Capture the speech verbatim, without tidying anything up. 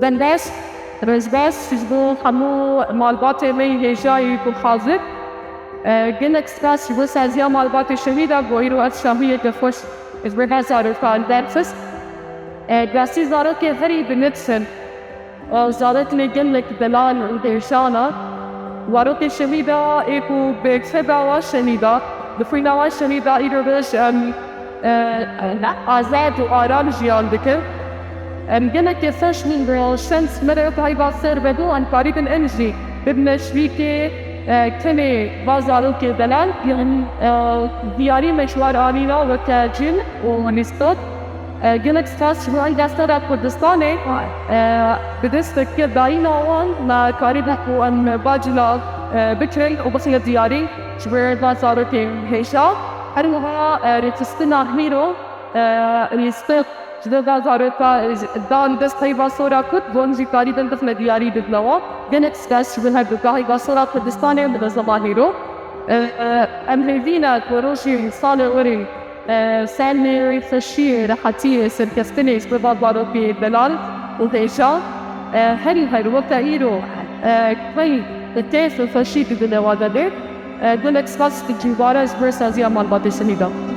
Bendeş, rêzbeş ji bo hemû malbatê me yê hêjayî ku hazir. E, gelek spas ji bo saziya malbatê Şehîda ku îro ev şahiyeke xweş ji bo her zarokan derxist. E, rastî zarokê herî bi nirxin. E, zarok lê gelek delal û hêja ne. Zarokê Şehîda ê ku bi keda wan Şehîda, bi xwîna wan Şehîda îro roj em e, azad û aram jiyan dikin. Em gelekî xweş bûn, e, şans me re heyva ser ve bû, em karîbin em jî bibine şirîkê, e, tenê va zarokê delal, yan, e, diyarî me ji wan anîna weke cin û lîstot. E, gelek spas ji bo Encasera Kurdistanê, e, bi desteke dayîna wan me karîbû ku em bacila, e, bikin û bixine diyarî ji bo va zarokê hêja. Her wiha, e, rêxistina hîro, e, rîstik ji dil da zaroka, e, dan dest heyva sora Kurd, wan jî karîbin bixine diyarî bidnewa. Gelek spas ji bin her du ka heyva sora Kurdistanê û minezema hîro. E, e, em hêvî ne ku rojî salê werî, e, salê xweşiyê, rehetiyê, serkeftinê ji bo va zarokê delal û hêja, e, herî her weke îro, e, key bi keyf û xweşî dibine wa derê. E, gelek spas ji cîvara ji bo saziya malbatê Şehîda.